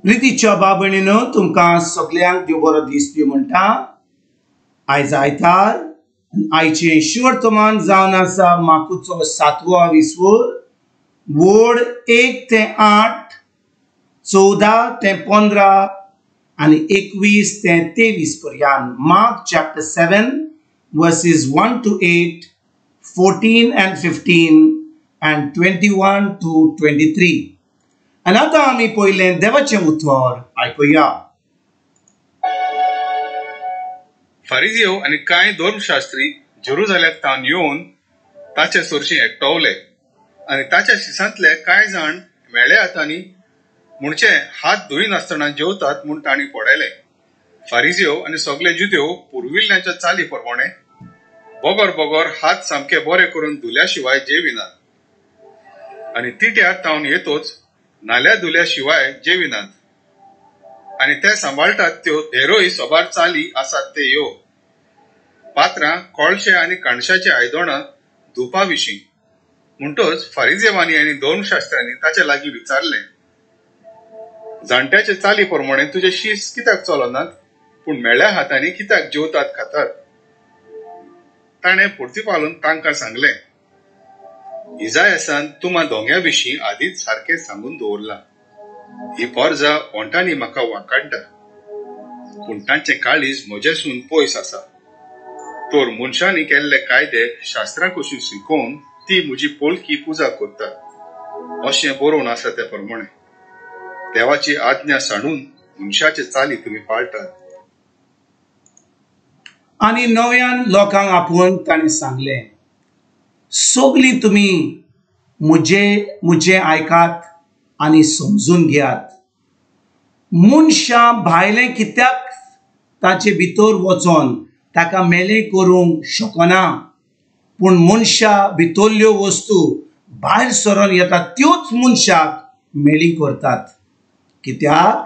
प्रितीच्या बाबणीनो तुमकां सगल्यांक देव बरो दीस दिवं म्हणटा। आयज आयतार, आयचें शिवर्तमान जावन आसा माकुचो सातवो विसवूर, वोड 1 ते 8, 14 ते 15 आनी 21 ते 23 पर्यंत। Mark chapter 7 verses 1 to 8, 14 and 15 and 21 to 23। आनी आतां आमी पयलें देवाचें उतर आयकुया। फारिजियो आनी कांय धर्मशास्त्री जेरुजालेमाक तावन येवन ताचे सरशीं एकटवले आनी ताच्या शिसांतले कांय जाण मेळे हातांनी म्हणचे हात धुयनासतना जेवतात म्हूण तांणी पळयलें। फारिजियो आनी सगळे जुदेव पुर्विल्ल्यांच्या चाली प्रमाणे बगर बगर हात सामके बरे करून धुल्या शिवाय जेविनात आनी तिट्यार तावन येतोच नाल्या धुल्या शिवाय जेविनात आनी ते सांबाळटात त्यो हेरोय सोबार चाली आसात ते ह्यो पात्रां, कोळशे आनी काणशाची आयदोणां धुवपा विशीं। म्हणटच फारिजेवांनी आनी धर्मशास्त्र्यांनी ताचे लागीं विचारलें, जाणट्याचे चाली प्रमाणे तुजे शीस कित्याक चलनात, पूण मेळ्या हातांनी कित्याक जेवतात खातात? ताणें परतीपालून तांकां सांगलें, इजायासान तुमा दोंग्या विशीं आदींच सारकें सांगून दवरलां, ही पोरजा ओंठांनी म्हाका वाकाडटा, पूण तांचें काळीज म्हजेसून पयस आसा। तर मनशांनी केल्ले कायदे शास्त्रां कशी शिकोवन ती म्हजी पोलकी पुजा करता, अशें बरोवन आसा त्या प्रमाणे देवाची आज्ञा सांडून मनशाचे चाली तुमी पाळटात। आनी नव्यान लोकांक आपोवन ताणें सांगलें, सगळीं तुमी म्हजें आयकात आनी समजून घेयात। मनशां भायलें कित्याक ताचे भितर वचोन ताका मेलें करूंक शकना, पूण मनशां भितरल्यो वस्तू भायर सरून येता त्योच मनशाक मेली करतात। कित्याक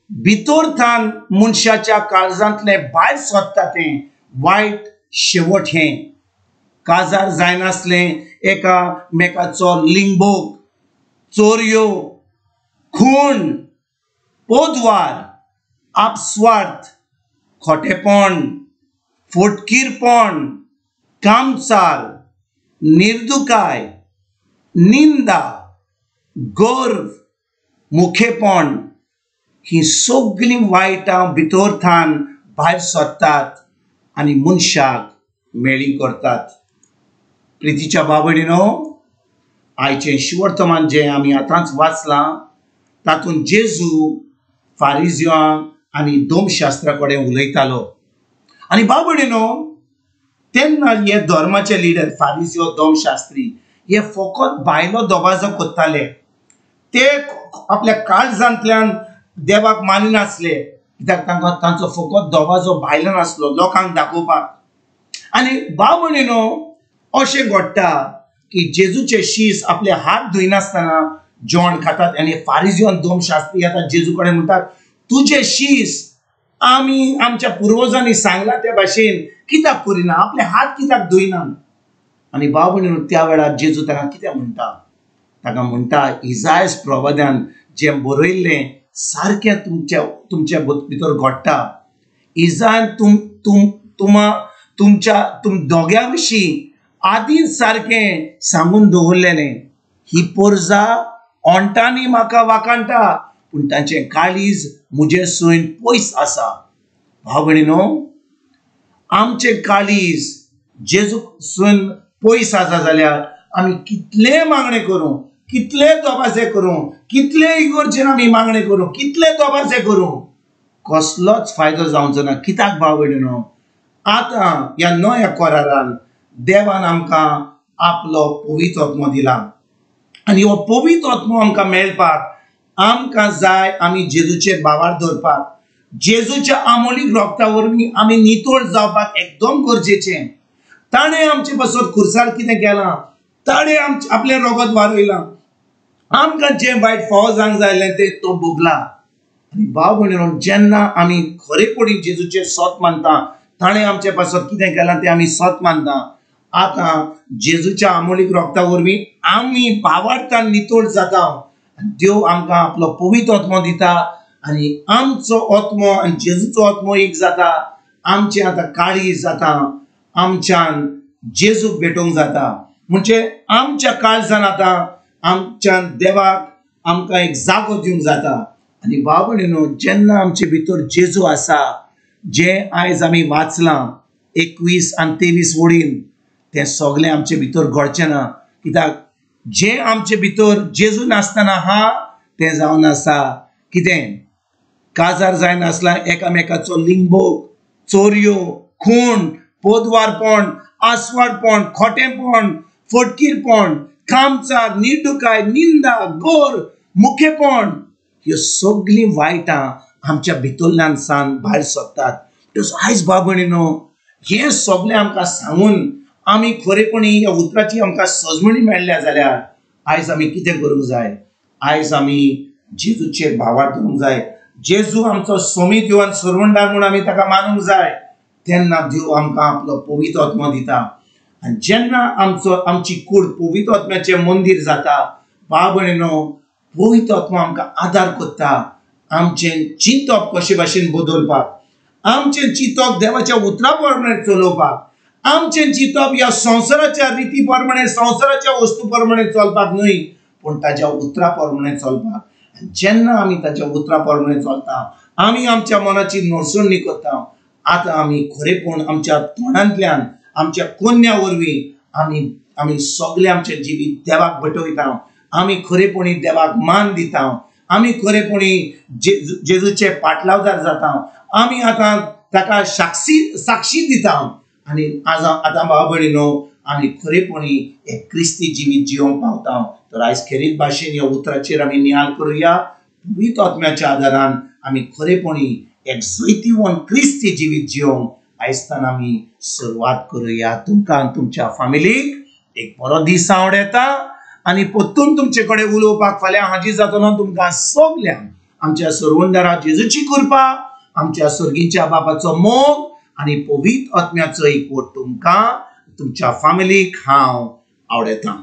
भितर थान मनशाच्या काळजांतलें भायर सरता तें वायट शेवट हें काजार जायनासलें एकामेकाचो लिंगभोग, चोरयो, खून, पोदवार, आपस्वार्थ, खोटेपण, फोटकीरपण, कामचाल, निर्दुकाय, निंदा, गर्व, मुखेपण ही सगळीं वायटां भितर थान भायर सरतात आनी मनशाक मेळी करतात। प्रितीच्या बाबडीनो, आयचें शिवर्तमान जें आमी आतांच वाचलां तातूंत जेजू फारिजियांक आनी धर्मशास्त्रा कडेन उलयतालो। आनी बाबडीनो, तेन्ना हे धर्माचे लिडर फारिजियो, धर्मशास्त्री हे फकत भायलो दबाजो करताले, ते आपल्या काळजांतल्यान देवाक मानिनासले, कित्याक तांकां तांचो फकत दबाजो भायलो नासलो लोकांक दाखोवपाक। आनी बाबडीनो, अशें घडटा की जेजूचे शीस आपले हात धुयनासतना जेवण खातात आनी फारिजियो आनी धर्मशास्त्री येतात जेजू कडेन म्हणटात, तुजे शीस आमी आमच्या पुर्वजांनी सांगला त्या भाशेन कित्याक करिना, आपले हात कित्याक धुयना? आनी बाबडीनो, त्या वेळार जेजू ताका कितें म्हणटा? ताका म्हणटा, इजायस प्रवाद्यान जें बरयल्लें सारकें तुमच्या तुमच्या भितर घडटा। इजायन तुम तुम तुमा तुमच्या तुम दोग्या विशीं आदींच सारकें सांगून दवरलेलें, ही पोरजा ओंठांनी म्हाका वाकाणटा, पूण तांचें काळीज म्हजे सून पयस आसा। भाव भयणीनो, आमचें काळीज जेजू सून पयस आसा जाल्यार आमी कितले मागणें करूं, कितले दबाजे करूं, कितले इगोर्जेन आमी मागणें करूं, कितले दबाजे करूं, कसलोच फायदो जावचो ना। कित्याक भाव भयणीनो, आतां ह्या नव्या करारान देवान आमकां आपलो पवित्र आत्मो दिला आनी हो पवित्र आत्मो आमकां मेळपाक आमकां जाय आमी जेजूचेर भावार दवरपाक, जेजूच्या आमोलीक रोगता वरवीं आमी नितळ जावपाक एकदम गरजेचें। ताणें आमचे पासत खुर्सार कितें केलां, ताणें आमचें आपलें रोगत वारयलां, आमकां जें वायट फावो जावंक जाय आसलें तें तो भोगला। आनी भाव भयणीनो, जेन्ना आमी खरेपणी जेजूचें सत मानता, ताणें आमचे पासत कितें केलां तें आमी सत मानता, आतां जेजूच्या आमोलीक रोगता वरवीं आमी भावार्थान नितळ जाता। देव आमकां आपलो पवित्र आत्मो दिता आनी आमचो आत्मो आनी जेजूचो आत्मो एक जाता. आमचें आतां काळीज जाता, आमच्यान जेजूक भेटोवंक जाता. म्हणजे आमच्या काळजान आतां आमच्यान देवाक आमकां एक जागो दिवंक जाता. आनी भाव भयणीनो, जेन्ना आमचे भितर जेजू आसा, जें आयज आमी वाचलां 21 आनी 23 वळीन, तें सगळें आमचे भितर घडचें ना. कित्याक जें आमचे भितर जेजू नासतना आहा तें जावन आसा कितें? काजार जायनासला, एकामेकाचो लिंगभोग, चोरयो, खून, पोदवारपण, आसवाडपण, खोटेपण, फटकीरपण, कामचार, निर्दुकाय, निंदा, गोर, मुखेपण, ह्यो सगळीं वायटां आमच्या भितरल्यान सान भायर सरतात. आयज भाव भयणीनो, हें सगळें आमकां सांगून आमी खरेपणी ह्या उतराची आमकां सजमणी मेळ्ळ्या जाल्यार आयज आमी कितें करूंक जाय? आयज आमी जेजूचेर भावार्थ धरूंक जाय. जेजू आमचो सोमी देव आनी सरवंडार म्हूण आमी ताका मानूंक जाय. तेन्ना देव आमकां आपलो पवित्र आत्मो दिता. आनी जेन्ना आमचो आमची कूड पवित्र आत्म्याचें मंदीर जाता, भाव भयणीनो, पवित्र आत्मो आमकां आदार करता आमचें चिंतप कशे भाशेन बदलपाक, आमचें चिंतप देवाच्या उतरा प्रमाणे चलोवपाक, आमचें चिंतप ह्या संवसाराच्या रिती प्रमाणे, संवसाराच्या वस्तू प्रमाणे चलपाक न्हय, पूण ताच्या उतरा प्रमाणे चलपाक. जेन्ना आमी ताच्या उतरा प्रमाणे चलता, आमी आमच्या मनाची नडसणी करता. आतां आमी खरेपण आमच्या तोंडांतल्यान, आमच्या कोन्या वरवीं आमी आमी सगळें आमचें जिवीत देवाक बटयता. आमी खरेपणी देवाक मान दिता. आमी खरेपणी जेजूचे पाटलावदार जाता. आमी आतां ताका साक्षी दिता. आनी आज आतां भाव भयणीनो, आमी खरेपणी एक क्रिस्ती जिवीत जिवंक पावता. तर आयज खेरीत भाशेन ह्या उतराचेर आमी नियाळ करुया. पवित्र आत्म्याच्या आदारान आमी खरेपणी एक जैतिवंत क्रिस्ती जिवीत जिवंक आयजतान आमी सुरवात करुया. तुमकां आनी तुमच्या फामिलीक एक बरो दीस आवडटा आनी परतून तुमचे कडेन उलोवपाक फाल्यां हाजीर जातलो. तुमकां सगल्यांक आमच्या सरवंदारा जेजूची कृपा, आमच्या सर्गीच्या बापाचो मोग आनी पवित्र आत्म्याचो एकवट तुमकां तुमच्या फामिलीक हांव आवडटा.